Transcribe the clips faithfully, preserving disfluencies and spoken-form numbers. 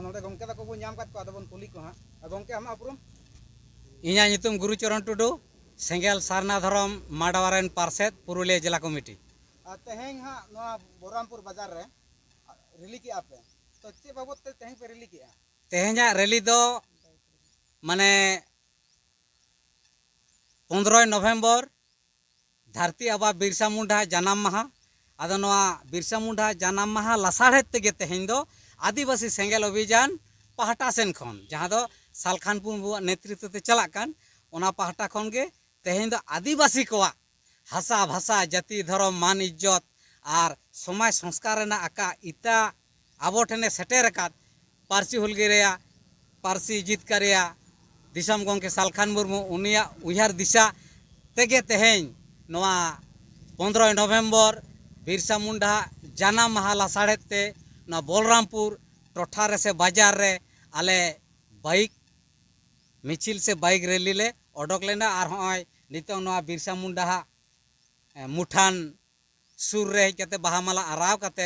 ᱱᱚᱰᱮ ᱜᱚᱢᱠᱮ ᱛᱟᱠᱚ ᱵᱚᱱ ᱧᱟᱢ ᱟᱠᱟᱫ ᱠᱚᱣᱟ, ᱟᱫᱚ ᱵᱚᱱ ᱠᱩᱞᱤ ᱠᱚᱣᱟ ᱦᱟᱸᱜ᱾ ᱟᱨ ᱜᱚᱢᱠᱮ, ᱟᱢᱟᱜ ᱩᱯᱨᱩᱢ? ᱤᱧᱟᱹᱜ ᱧᱩᱛᱩᱢ ᱜᱩᱨᱩ ᱪᱚᱨᱚᱱ ᱴᱩᱰᱩ, ᱥᱮᱸᱜᱮᱞ ᱥᱟᱨᱱᱟ ᱫᱷᱚᱨᱚᱢ ᱢᱟᱰᱣᱟ ᱨᱮᱱ ᱯᱟᱨᱥᱮᱛ, ᱯᱩᱨᱩᱞᱤᱭᱟᱹ ᱡᱮᱞᱟ ᱠᱚᱢᱤᱴᱤ᱾ ᱟᱨ ᱛᱮᱦᱮᱧ ᱦᱟᱸᱜ ᱱᱚᱣᱟ ᱵᱚᱞᱨᱟᱢᱯᱩᱨ ᱵᱟᱡᱟᱨ ᱨᱮ ᱨᱮᱞᱤ ᱠᱮᱜᱼᱟ ᱯᱮ, ᱛᱚ ᱪᱮᱫ ᱵᱟᱵᱚᱫ ᱛᱮ ᱛᱮᱦᱮᱧ ᱯᱮ ᱨᱮᱞᱤ ᱠᱮᱜᱼᱟ? ᱛᱮᱦᱮᱧᱟᱜ ᱨᱮᱞᱤ ᱫᱚ ᱢᱟᱱᱮ ᱯᱚᱱᱫᱽᱨᱚᱭ ᱱᱚᱵᱷᱮᱢᱵᱚᱨ ᱫᱷᱟᱹᱨᱛᱤ ᱟᱵᱟ ᱵᱤᱨᱥᱟ ᱢᱩᱱᱰᱟ ᱡᱟᱱᱟᱢ ᱢᱟᱦᱟ᱾ ᱟᱫᱚ ᱱᱚᱣᱟ ᱵᱤᱨᱥᱟ ᱢᱩᱱᱰᱟ ᱡᱟᱱᱟᱢ ᱢᱟᱦᱟ ᱞᱟᱥᱟᱲᱦᱮᱫ ᱛᱮᱜᱮ ᱛᱮᱦᱮᱧ ᱫᱚ ᱟᱹᱫᱤᱵᱟᱹᱥᱤ ᱥᱮᱸᱜᱮᱞ ᱚᱵᱷᱤᱡᱟᱱ ᱯᱟᱦᱴᱟ ᱥᱮᱱ ᱠᱷᱚᱱ, ᱡᱟᱦᱟᱸ ᱫᱚ ᱥᱟᱞᱠᱷᱟᱱ ᱢᱩᱨᱢᱩᱣᱟᱜ ᱱᱮᱛᱨᱤᱛᱵ ᱛᱮ ᱪᱟᱞᱟᱜ ᱠᱟᱱ, ᱚᱱᱟ ᱯᱟᱦᱴᱟ ᱠᱷᱚᱱ ᱜᱮ ᱛᱮᱦᱮᱧ ᱫᱚ ᱟᱹᱫᱤᱵᱟᱹᱥᱤ ᱠᱚᱣᱟᱜ ᱦᱟᱥᱟ, ᱵᱷᱟᱥᱟ, ᱡᱟᱹᱛᱤ, ᱫᱷᱚᱨᱚᱢ, ᱢᱟᱱ, ᱤᱡᱽᱡᱚᱛ ᱟᱨ ᱥᱚᱢᱟᱡᱽ ᱥᱚᱝᱥᱠᱟᱨ ᱨᱮᱱᱟᱜ ᱟᱠᱟ ᱤᱛᱟᱹ ᱟᱵᱚ ᱴᱷᱮᱱᱮ ᱥᱮᱴᱮᱨ ᱟᱠᱟᱫ ᱯᱟᱹᱨᱥᱤ ᱦᱩᱞᱜᱟᱹᱨᱤᱭᱟᱹ, ᱯᱟᱹᱨᱥᱤ ᱡᱤᱛᱠᱟᱹᱨᱤᱭᱟᱹ, ᱫᱤᱥᱚᱢ ᱜᱚᱢᱠᱮ ᱥᱟᱞᱠᱷᱟᱱ ᱢᱩᱨᱢᱩ, ᱩᱱᱤᱭᱟᱜ ᱩᱭᱦᱟᱹᱨ ᱫᱤᱥᱟᱹ ᱛᱮᱜᱮ ᱛᱮᱦᱮᱧ ᱱᱚᱣᱟ ᱯᱚᱱᱫᱽᱨᱚᱭ ᱱᱚᱵᱷᱮᱢᱵᱚᱨ ᱵᱤᱨᱥᱟ ᱢᱩᱱᱰᱟ ᱡᱟᱱᱟᱢ ᱢᱟᱦᱟ ᱞᱟᱥᱟᱲᱦᱮᱫ ᱛᱮ ᱱᱚᱣᱟ ᱵᱚᱞᱨᱟᱢᱯᱩᱨ ᱴᱚᱴᱷᱟ ᱨᱮ ᱥᱮ ᱵᱟᱡᱟᱨ ᱨᱮ ᱟᱞᱮ ᱵᱟᱭᱤᱠ ᱢᱤᱪᱷᱤᱞ ᱥᱮ ᱵᱟᱭᱤᱠ ᱨᱮᱞᱤ ᱞᱮ ᱚᱰᱚᱠ ᱞᱮᱱᱟ᱾ ᱟᱨ ᱦᱚᱸᱜᱼᱚᱭ ᱱᱤᱛᱚᱝ ᱱᱚᱣᱟ ᱵᱤᱨᱥᱟ ᱢᱩᱱᱰᱟ ᱦᱟᱜ, ᱮ, ᱢᱩᱴᱷᱟᱱ ᱥᱩᱨ ᱨᱮ ᱦᱮᱡ ᱠᱟᱛᱮ ᱵᱟᱦᱟ ᱢᱟᱞᱟ ᱟᱨᱟᱣ ᱠᱟᱛᱮ,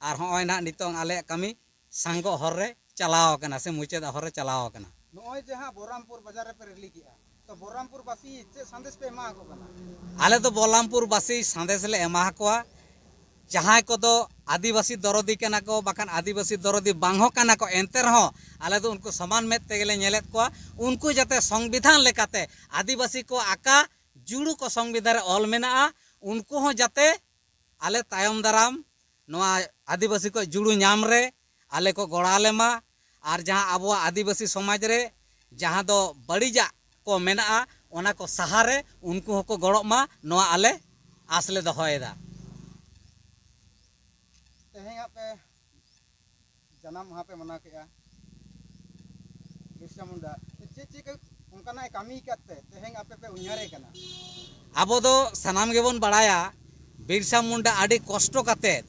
ᱟᱨ ᱦᱚᱸᱜᱼᱚᱭ ᱱᱟᱦᱟᱜ ᱱᱤᱛᱚᱝ ᱟᱞᱮᱭᱟᱜ ᱠᱟᱹᱢᱤ ᱥᱟᱸᱜᱚᱜ ᱦᱚᱨ ᱨᱮ ᱪᱟᱞᱟᱣ ᱟᱠᱟᱱᱟ ᱥᱮ ᱢᱩᱪᱟᱹᱫ ᱦᱚᱨ ᱨᱮ ᱪᱟᱞᱟᱣ ᱟᱠᱟᱱᱟ᱾ ᱱᱚᱜᱼᱚᱭ ᱡᱟᱦᱟᱸ ᱵᱚᱞᱨᱟᱢᱯᱩᱨ ᱵᱟᱡᱟᱨ ᱨᱮᱯᱮ ᱨᱮᱞᱤ ᱠᱮᱜᱼᱟ, ᱛᱚ ᱵᱚᱞᱨᱟᱢᱯᱩᱨ ᱵᱟᱥᱤ ᱪᱮᱫ ᱥᱟᱸᱫᱮᱥ ᱯᱮ ᱮᱢᱟ ᱟᱠᱚ ᱠᱟᱱᱟ? ᱟᱞᱮ ᱫᱚ ᱵᱚᱞᱨᱟᱢᱯᱩᱨ ᱵᱟᱥᱤ ᱥᱟᱸᱫᱮᱥ ᱞᱮ ᱮᱢᱟ ᱠᱚᱣᱟ, ᱡᱟᱦᱟᱸᱭ ᱠᱚᱫᱚ ᱟᱹᱫᱤᱵᱟᱹᱥᱤ ᱫᱚᱨᱚᱫᱤ ᱠᱟᱱᱟ ᱠᱚ, ᱵᱟᱠᱷᱟᱱ ᱟᱹᱫᱤᱵᱟᱹᱥᱤ ᱫᱚᱨᱚᱫᱤ ᱵᱟᱝ ᱦᱚᱸ ᱠᱟᱱᱟ ᱠᱚ, ᱮᱱᱛᱮ ᱨᱮᱦᱚᱸ ᱟᱞᱮ ᱫᱚ ᱩᱱᱠᱩ ᱥᱚᱢᱟᱱ ᱢᱮᱫ ᱛᱮᱜᱮ ᱞᱮ ᱧᱮᱞᱮᱫ ᱠᱚᱣᱟ᱾ ᱩᱱᱠᱩ ᱡᱟᱛᱮ ᱥᱚᱝᱵᱤᱫᱷᱟᱱ ᱞᱮᱠᱟᱛᱮ ᱟᱹᱫᱤᱵᱟᱹᱥᱤ ᱠᱚ ᱟᱠᱟ ᱡᱩᱲᱩ ᱠᱚ ᱥᱚᱝᱵᱤᱫᱷᱟᱱ ᱨᱮ ᱚᱞ ᱢᱮᱱᱟᱜᱼᱟ, ᱩᱱᱠᱩ ᱦᱚᱸ ᱡᱟᱛᱮ ᱟᱞᱮ ᱛᱟᱭᱚᱢ ᱫᱟᱨᱟᱢ ᱱᱚᱣᱟ ᱟᱹᱫᱤᱵᱟᱹᱥᱤ ᱠᱚ ᱡᱩᱲᱩ ᱧᱟᱢ ᱨᱮ ᱟᱞᱮ ᱠᱚ ᱜᱚᱲᱚ ᱟᱞᱮ ᱢᱟ᱾ ᱟᱨ ᱡᱟᱦᱟᱸ ᱟᱵᱚᱣᱟᱜ ᱟᱹᱫᱤᱵᱟᱹᱥᱤ ᱥᱚᱢᱟᱡᱽ ᱨᱮ ᱡᱟᱦᱟᱸ ᱫᱚ ᱵᱟᱹᱲᱤᱡᱟᱜ ᱠᱚ ᱢᱮᱱᱟᱜᱼᱟ, ᱚᱱᱟ ᱠᱚ ᱥᱟᱦᱟ ᱨᱮ ᱩᱱᱠᱩ ᱦᱚᱸᱠᱚ ᱜᱚᱲᱚᱜ ᱢᱟ, ᱱᱚᱣᱟ ᱟᱞᱮ ᱟᱸᱥ ᱞᱮ ᱫᱚᱦᱚᱭᱮᱫᱟ᱾ ᱛᱮᱦᱮᱧ ᱟᱯᱮ ᱡᱟᱱᱟᱢ ᱢᱟᱦᱟ ᱯᱮ ᱢᱟᱱᱟᱣ ᱠᱮᱜᱼᱟ, ᱵᱤᱨᱥᱟ ᱢᱩᱱᱰᱟ ᱪᱮᱫ ᱪᱮᱫ ᱠᱚ ᱚᱱᱠᱟᱱᱟᱜ ᱮ ᱠᱟᱹᱢᱤ ᱟᱠᱟᱫ ᱛᱮ ᱛᱮᱦᱮᱧ ᱟᱯᱮ ᱯᱮ ᱩᱭᱦᱟᱹᱨᱮ ᱠᱟᱱᱟ? ᱟᱵᱚ ᱫᱚ ᱥᱟᱱᱟᱢ ᱜᱮᱵᱚᱱ ᱵᱟᱲᱟᱭᱟ, ᱵᱤᱨᱥᱟ ᱢᱩᱱᱰᱟ ᱟᱹᱰᱤ ᱠᱚᱥᱴᱚ ᱠᱟᱛᱮᱫ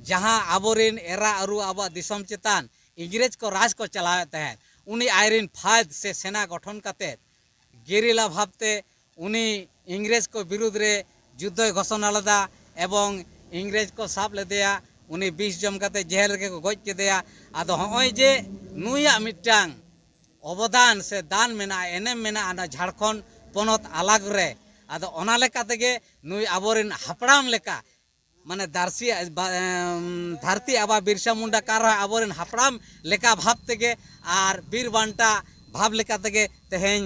ᱡᱟᱦᱟᱸ ᱟᱵᱚᱨᱮᱱ ᱮᱨᱟ ᱟᱹᱨᱩ ᱟᱵᱚᱣᱟᱜ ᱫᱤᱥᱚᱢ ᱪᱮᱛᱟᱱ ᱤᱝᱨᱮᱡᱽ ᱠᱚ ᱨᱟᱡᱽ ᱠᱚ ᱪᱟᱞᱟᱣᱮᱫ ᱛᱟᱦᱮᱸᱫ, ᱩᱱᱤ ᱟᱡᱨᱮᱱ ᱯᱷᱟᱹᱫᱽ ᱥᱮ ᱥᱮᱱᱟ ᱜᱚᱴᱷᱚᱱ ᱠᱟᱛᱮᱫ ᱜᱮᱨᱤᱞᱟ ᱵᱷᱟᱵᱽᱛᱮ ᱩᱱᱤ ᱤᱝᱨᱮᱡᱽ ᱠᱚ ᱵᱤᱨᱩᱫᱽ ᱨᱮ ᱡᱩᱫᱽᱫᱷᱚᱭ ᱜᱷᱳᱥᱚᱱᱟ ᱞᱮᱫᱟ ᱮᱵᱚᱝ ᱤᱝᱨᱮᱡᱽ ᱠᱚ ᱥᱟᱵ ᱞᱮᱫᱮᱭᱟ᱾ ᱩᱱᱤ ᱵᱤᱥ ᱡᱚᱢ ᱠᱟᱛᱮ ᱡᱮᱦᱮᱞ ᱨᱮᱜᱮ ᱠᱚ ᱜᱚᱡ ᱠᱮᱫᱮᱭᱟ᱾ ᱟᱫᱚ ᱦᱚᱸᱜᱼᱚᱭ ᱡᱮ ᱱᱩᱭᱟᱜ ᱢᱤᱫᱴᱟᱝ ᱚᱵᱚᱫᱟᱱ ᱥᱮ ᱫᱟᱱ ᱢᱮᱱᱟᱜᱼᱟ, ᱮᱱᱮᱢ ᱢᱮᱱᱟᱜᱼᱟ ᱚᱱᱟ ᱡᱷᱟᱲᱠᱷᱚᱸᱰ ᱯᱚᱱᱚᱛ ᱟᱞᱟᱜᱽ ᱨᱮ, ᱟᱫᱚ ᱚᱱᱟ ᱞᱮᱠᱟ ᱛᱮᱜᱮ ᱱᱩᱭ ᱟᱵᱚᱨᱮᱱ ᱦᱟᱯᱲᱟᱢ ᱞᱮᱠᱟ, ᱢᱟᱱᱮ ᱫᱟᱨᱥᱤ ᱵᱟ- ᱮᱢ, ᱫᱷᱟᱹᱨᱛᱤ ᱟᱵᱟ ᱵᱤᱨᱥᱟ ᱢᱩᱱᱰᱟ ᱠᱟᱨ ᱨᱮᱦᱚᱸ ᱟᱵᱚᱨᱮᱱ ᱦᱟᱯᱲᱟᱢ ᱞᱮᱠᱟ ᱵᱷᱟᱵᱽ ᱛᱮᱜᱮ ᱟᱨ ᱵᱤᱨ ᱵᱟᱱᱴᱟ ᱵᱷᱟᱵᱽ ᱞᱮᱠᱟ ᱛᱮᱜᱮ ᱛᱮᱦᱮᱧ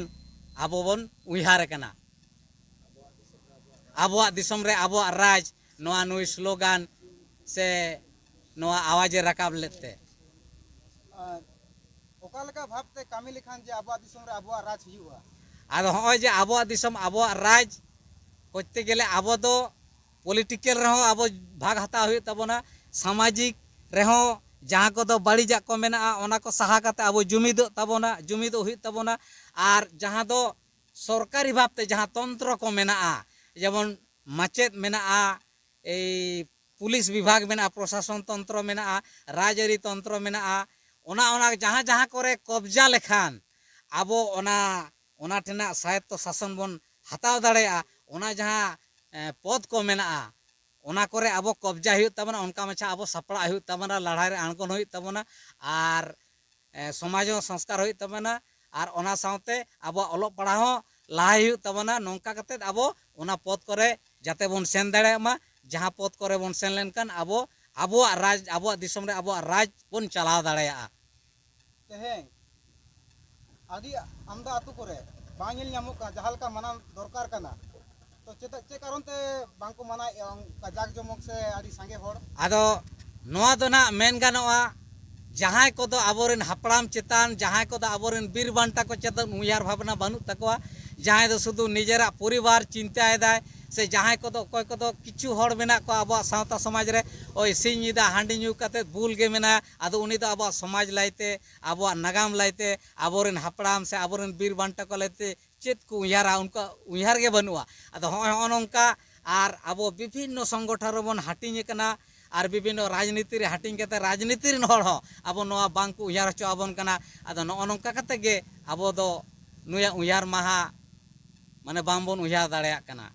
ᱟᱵᱚ ᱵᱚᱱ ᱩᱭᱦᱟᱹᱨ ᱟᱠᱟᱱᱟ᱾ ᱟᱵᱚᱣᱟᱜ ᱫᱤᱥᱚᱢ ᱨᱮ ᱟᱵᱚᱣᱟᱜ ᱨᱟᱡᱽ, ᱱᱚᱣᱟ ᱱᱩᱭ ᱥᱞᱳᱜᱟᱱ ᱥᱮ ᱱᱚᱣᱟ ᱟᱣᱟᱡᱽ ᱮ ᱨᱟᱠᱟᱵ ᱞᱮᱫ ᱛᱮ᱾ ᱟᱨ ᱚᱠᱟ ᱞᱮᱠᱟ ᱵᱷᱟᱵᱽᱛᱮ ᱠᱟᱹᱢᱤ ᱞᱮᱠᱷᱟᱱ ᱡᱮ ᱟᱵᱚᱣᱟᱜ ᱫᱤᱥᱚᱢ ᱨᱮ ᱟᱵᱚᱣᱟᱜ ᱨᱟᱡᱽ ᱦᱩᱭᱩᱜᱼᱟ? ᱟᱫᱚ ᱦᱚᱸᱜᱼᱚᱭ ᱡᱮ ᱟᱵᱚᱣᱟᱜ ᱫᱤᱥᱚᱢ ᱟᱵᱚᱣᱟᱜ ᱨᱟᱡᱽ ᱠᱚᱨᱛᱮ ᱜᱮᱞᱮ ᱟᱵᱚ ᱫᱚ ᱯᱚᱞᱤᱴᱤᱠᱮᱞ ᱨᱮᱦᱚᱸ ᱟᱵᱚ ᱵᱷᱟᱜᱽ ᱦᱟᱛᱟᱣ ᱦᱩᱭᱩᱜ ᱛᱟᱵᱚᱱᱟ, ᱥᱟᱢᱟᱡᱤᱠ ᱨᱮᱦᱚᱸ ᱡᱟᱦᱟᱸ ᱠᱚᱫᱚ ᱵᱟᱹᱲᱤᱡᱟᱜ ᱠᱚ ᱢᱮᱱᱟᱜᱼᱟ ᱚᱱᱟ ᱠᱚ ᱥᱟᱦᱟ ᱠᱟᱛᱮ ᱟᱵᱚ ᱡᱩᱢᱤᱫᱚᱜ ᱛᱟᱵᱚᱱᱟ, ᱡᱩᱢᱤᱫᱚᱜ ᱦᱩᱭᱩᱜ ᱛᱟᱵᱚᱱᱟ᱾ ᱟᱨ ᱡᱟᱦᱟᱸ ᱫᱚ ᱥᱚᱨᱠᱟᱨᱤ ᱵᱷᱟᱵᱽᱛᱮ ᱡᱟᱦᱟᱸ ᱛᱚᱱᱛᱨᱚ ᱠᱚ ᱢᱮᱱᱟᱜᱼᱟ, ᱡᱮᱢᱚᱱ ᱢᱟᱪᱮᱫ ᱢᱮᱱᱟᱜᱼᱟ, ᱮᱭ ᱯᱩᱞᱤᱥ ᱵᱤᱵᱷᱟᱜᱽ ᱢᱮᱱᱟᱜᱼᱟ, ᱯᱨᱚᱥᱟᱥᱚᱱ ᱛᱚᱱᱛᱨᱚ ᱢᱮᱱᱟᱜᱼᱟ, ᱨᱟᱡᱽᱟᱹᱨᱤ ᱛᱚᱱᱛᱨᱚ ᱢᱮᱱᱟᱜᱼᱟ, ᱚᱱᱟ ᱚᱱᱟ ᱡᱟᱦᱟᱸ ᱡᱟᱦᱟᱸ ᱠᱚᱨᱮ ᱠᱚᱵᱽᱡᱟ ᱞᱮᱠᱷᱟᱱ ᱟᱵᱚ ᱚᱱᱟ ᱚᱱᱟ ᱴᱷᱮᱱᱟᱜ ᱥᱟᱭᱚᱛᱛᱚ ᱥᱟᱥᱚᱱ ᱵᱚᱱ ᱦᱟᱛᱟᱣ ᱫᱟᱲᱮᱭᱟᱜᱼᱟ᱾ ᱚᱱᱟ ᱡᱟᱦᱟᱸ ᱮ, ᱯᱚᱫᱽ ᱠᱚ ᱢᱮᱱᱟᱜᱼᱟ ᱚᱱᱟ ᱠᱚᱨᱮ ᱟᱵᱚ ᱠᱚᱵᱽᱡᱟ ᱦᱩᱭᱩᱜ ᱛᱟᱵᱚᱱᱟ, ᱚᱱᱠᱟ ᱢᱟᱪᱷᱟ ᱟᱵᱚ ᱥᱟᱯᱲᱟᱜ ᱦᱩᱭᱩᱜ ᱛᱟᱵᱚᱱᱟ, ᱞᱟᱲᱦᱟᱭ ᱨᱮ ᱟᱬᱜᱚᱱ ᱦᱩᱭᱩᱜ ᱛᱟᱵᱚᱱᱟ, ᱟᱨ ᱮ, ᱥᱚᱢᱟᱡᱽ ᱦᱚᱸ ᱥᱚᱝᱥᱠᱟᱨ ᱦᱩᱭᱩᱜ ᱛᱟᱵᱚᱱᱟ, ᱟᱨ ᱚᱱᱟ ᱥᱟᱶᱛᱮ ᱟᱵᱚᱣᱟᱜ ᱚᱞᱚᱜ ᱯᱟᱲᱦᱟᱣ ᱦᱚᱸ ᱞᱟᱦᱟᱭ ᱦᱩᱭᱩᱜ ᱛᱟᱵᱚᱱᱟ᱾ ᱱᱚᱝᱠᱟ ᱠᱟᱛᱮᱫ ᱟᱵᱚ ᱚᱱᱟ ᱯᱚᱫᱽ ᱠᱚᱨᱮ ᱡᱟᱛᱮ ᱵᱚᱱ ᱥᱮᱱ ᱫᱟᱲᱮᱭᱟᱜ ᱢᱟ, ᱡᱟᱦᱟᱸ ᱯᱚᱫᱽ ᱠᱚᱨᱮ ᱵᱚᱱ ᱥᱮᱱ ᱞᱮᱱᱠᱷᱟᱱ ᱟᱵᱚ ᱟᱵᱚᱣᱟᱜ ᱨᱟᱡᱽ, ᱟᱵᱚᱣᱟᱜ ᱫᱤᱥᱚᱢ ᱨᱮ ᱟᱵᱚᱣᱟᱜ ᱨᱟᱡᱽ ᱵᱚᱱ ᱪᱟᱞᱟᱣ ᱫᱟᱲᱮᱭᱟᱜᱼᱟ᱾ ᱛᱮᱦᱮᱧ ᱟᱹᱰᱤ ᱟᱢᱫᱟ ᱟᱹᱛᱩ ᱠᱚᱨᱮ ᱵᱟᱝ ᱧᱮᱞ ᱧᱟᱢᱚᱜ ᱠᱟᱱᱟ ᱡᱟᱦᱟᱸ ᱞᱮᱠᱟ ᱢᱟᱱᱟᱣ ᱫᱚᱨᱠᱟᱨ ᱠᱟᱱᱟ᱾ ᱛᱚ ᱪᱮᱫᱟᱜ, ᱪᱮᱫ ᱠᱟᱨᱚᱱ ᱛᱮ ᱵᱟᱝ ᱠᱚ ᱢᱟᱱᱟᱣᱮᱫᱼᱟ ᱚᱱᱠᱟ ᱡᱟᱠ ᱡᱚᱢᱚᱠ ᱥᱮ ᱟᱹᱰᱤ ᱥᱟᱸᱜᱮ ᱦᱚᱲ? ᱟᱫᱚ ᱱᱚᱣᱟ ᱫᱚ ᱱᱟᱜ ᱢᱮᱱ ᱜᱟᱱᱚᱜᱼᱟ, ᱡᱟᱦᱟᱸᱭ ᱠᱚᱫᱚ ᱟᱵᱚᱨᱮᱱ ᱦᱟᱯᱲᱟᱢ ᱪᱮᱛᱟᱱ, ᱡᱟᱦᱟᱸᱭ ᱠᱚᱫᱚ ᱟᱵᱚᱨᱮᱱ ᱵᱤᱨ ᱵᱟᱱᱴᱟ ᱠᱚ ᱪᱮᱛᱟᱱ ᱩᱭᱦᱟᱹᱨ ᱵᱷᱟᱵᱽᱱᱟ ᱵᱟᱹᱱᱩᱜ ᱛᱟᱠᱚᱣᱟ, ᱡᱟᱦᱟᱸᱭ ᱫᱚ ᱥᱩᱫᱷᱩ ᱱᱤᱡᱮᱨᱟᱜ ᱯᱚᱨᱤᱵᱟᱨ ᱪᱤᱱᱛᱟᱹᱭᱮᱫᱟᱭ, ᱥᱮ ᱡᱟᱦᱟᱸᱭ ᱠᱚᱫᱚ, ᱚᱠᱚᱭ ᱠᱚᱫᱚ ᱠᱤᱪᱷᱩ ᱦᱚᱲ ᱢᱮᱱᱟᱜ ᱠᱚᱣᱟ ᱟᱵᱚᱣᱟᱜ ᱥᱟᱶᱛᱟ ᱥᱚᱢᱟᱡᱽ ᱨᱮ, ᱳᱭ ᱥᱤᱧ ᱧᱤᱫᱟᱹ ᱦᱟᱺᱰᱤ ᱧᱩ ᱠᱟᱛᱮ ᱵᱩᱞ ᱜᱮ ᱢᱮᱱᱟᱭᱟ᱾ ᱟᱫᱚ ᱩᱱᱤ ᱫᱚ ᱟᱵᱚᱣᱟᱜ ᱥᱚᱢᱟᱡᱽ ᱞᱟᱹᱭᱛᱮ, ᱟᱵᱚᱣᱟᱜ ᱱᱟᱜᱟᱢ ᱞᱟᱹᱭᱛᱮ, ᱟᱵᱚᱨᱮᱱ ᱦᱟᱯᱲᱟᱢ ᱥᱮ ᱟᱵᱚᱨᱮᱱ ᱵᱤᱨ ᱵᱟᱱᱴᱟ ᱠᱚ ᱞᱟᱹᱭᱛᱮ ᱪᱮᱫ ᱠᱚ ᱩᱭᱦᱟᱹᱨᱟ? ᱩᱱᱠᱩᱣᱟᱜ ᱩᱭᱦᱟᱹᱨ ᱜᱮ ᱵᱟᱹᱱᱩᱜᱼᱟ᱾ ᱟᱫᱚ ᱦᱚᱸᱜᱼᱚᱭ ᱦᱚᱸᱜᱼᱚ ᱱᱚᱝᱠᱟ, ᱟᱨ ᱟᱵᱚ ᱵᱤᱵᱷᱤᱱᱱᱚ ᱥᱚᱝᱜᱚᱴᱷᱚᱱ ᱨᱮᱵᱚᱱ ᱦᱟᱹᱴᱤᱧ ᱟᱠᱟᱱᱟ, ᱟᱨ ᱵᱤᱵᱷᱤᱱᱱᱚ ᱨᱟᱡᱽᱱᱤᱛᱤ ᱨᱮ ᱦᱟᱹᱴᱤᱧ ᱠᱟᱛᱮ ᱨᱟᱡᱽᱱᱤᱛᱤ ᱨᱮᱱ ᱦᱚᱲ ᱦᱚᱸ ᱟᱵᱚ ᱱᱚᱣᱟ ᱵᱟᱝ ᱠᱚ ᱩᱭᱦᱟᱹᱨ ᱦᱚᱪᱚ ᱟᱵᱚᱱ ᱠᱟᱱᱟ᱾ ᱟᱫᱚ ᱱᱚᱜᱼᱚ ᱱᱚᱝᱠᱟ ᱠᱟᱛᱮ ᱜᱮ ᱟᱵᱚ ᱫᱚ ᱱᱩᱭᱟᱜ ᱩᱭᱦᱟᱹᱨ ᱢᱟᱦᱟ ᱢᱟᱱᱮ ᱵᱟᱝ ᱵᱚᱱ ᱩᱭᱦᱟᱹᱨ ᱫᱟᱲᱮᱭᱟᱜ ᱠᱟᱱᱟ᱾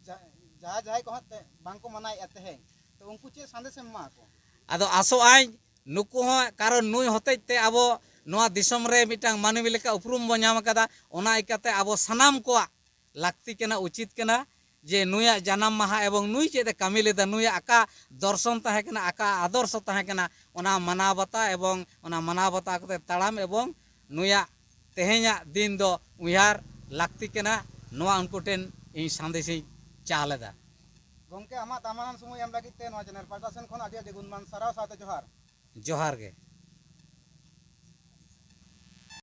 ᱡᱟ- ᱡᱟᱦᱟᱸᱭ ᱡᱟᱦᱟᱸᱭ ᱠᱚ ᱦᱟᱸᱜ ᱛᱮ ᱵᱟᱝ ᱠᱚ ᱢᱟᱱᱟᱣᱮᱫᱼᱟ ᱛᱮᱦᱮᱧ, ᱛᱚ ᱩᱱᱠᱩ ᱪᱮᱫ ᱥᱟᱸᱫᱮᱥ ᱮᱢ ᱮᱢᱟ ᱠᱚᱣᱟ? ᱟᱫᱚ ᱟᱥᱚᱜ ᱟᱹᱧ ᱱᱩᱠᱩ ᱦᱚᱸ, ᱠᱟᱨᱚᱱ ᱱᱩᱭ ᱦᱚᱛᱮᱡ ᱛᱮ ᱟᱵᱚ ᱱᱚᱣᱟ ᱫᱤᱥᱚᱢ ᱨᱮ ᱢᱤᱫᱴᱟᱝ ᱢᱟᱹᱱᱢᱤ ᱞᱮᱠᱟ ᱩᱯᱨᱩᱢ ᱵᱚ ᱧᱟᱢ ᱟᱠᱟᱫᱟ᱾ ᱚᱱᱟ ᱤᱠᱟᱹᱛᱮ ᱟᱵᱚ ᱥᱟᱱᱟᱢ ᱠᱚᱣᱟᱜ ᱞᱟᱹᱠᱛᱤ ᱠᱟᱱᱟ, ᱩᱪᱤᱛ ᱠᱟᱱᱟ ᱡᱮ ᱱᱩᱭᱟᱜ ᱡᱟᱱᱟᱢ ᱢᱟᱦᱟ ᱮᱵᱚᱝ ᱱᱩᱭ ᱪᱮᱫ ᱮ ᱠᱟᱹᱢᱤ ᱞᱮᱫᱟ, ᱱᱩᱭᱟᱜ ᱟᱠᱟ ᱫᱚᱨᱥᱚᱱ ᱛᱟᱦᱮᱸ ᱠᱟᱱᱟ, ᱟᱠᱟ ᱟᱫᱚᱨᱥᱚ ᱛᱟᱦᱮᱸ ᱠᱟᱱᱟ, ᱚᱱᱟ ᱢᱟᱱᱟᱣ ᱵᱟᱛᱟᱣ ᱮᱵᱚᱝ ᱚᱱᱟ ᱢᱟᱱᱟᱣ ᱵᱟᱛᱟᱣ ᱠᱟᱛᱮ ᱛᱟᱲᱟᱢ ᱮᱵᱚᱝ ᱱᱩᱭᱟᱜ ᱛᱮᱦᱮᱧᱟᱜ ᱫᱤᱱ ᱫᱚ ᱩᱭᱦᱟᱹᱨ ᱞᱟᱹᱠᱛᱤ ᱠᱟᱱᱟ᱾ ᱱᱚᱣᱟ ᱩᱱᱠᱩ ᱴᱷᱮᱱ ᱤᱧ ᱥᱟᱸᱫᱮᱥᱤᱧ ᱪᱟᱞ ᱮᱫᱟ᱾ ᱜᱚᱢᱠᱮ, ᱟᱢᱟᱜ ᱫᱟᱢᱟᱱᱟᱱ ᱥᱚᱢᱚᱭ ᱮᱢ ᱞᱟᱹᱜᱤᱫ ᱛᱮ ᱱᱚᱣᱟ ᱪᱮᱱᱮᱞ ᱯᱟᱦᱴᱟ ᱥᱮᱱ ᱠᱷᱚᱱ ᱟᱹᱰᱤ ᱟᱹᱰᱤ ᱜᱩᱱᱢᱟᱱ ᱥᱟᱨᱦᱟᱣ ᱥᱟᱶᱛᱮ ᱡᱚᱦᱟᱨ᱾ ᱡᱚᱦᱟᱨ ᱜᱮ᱾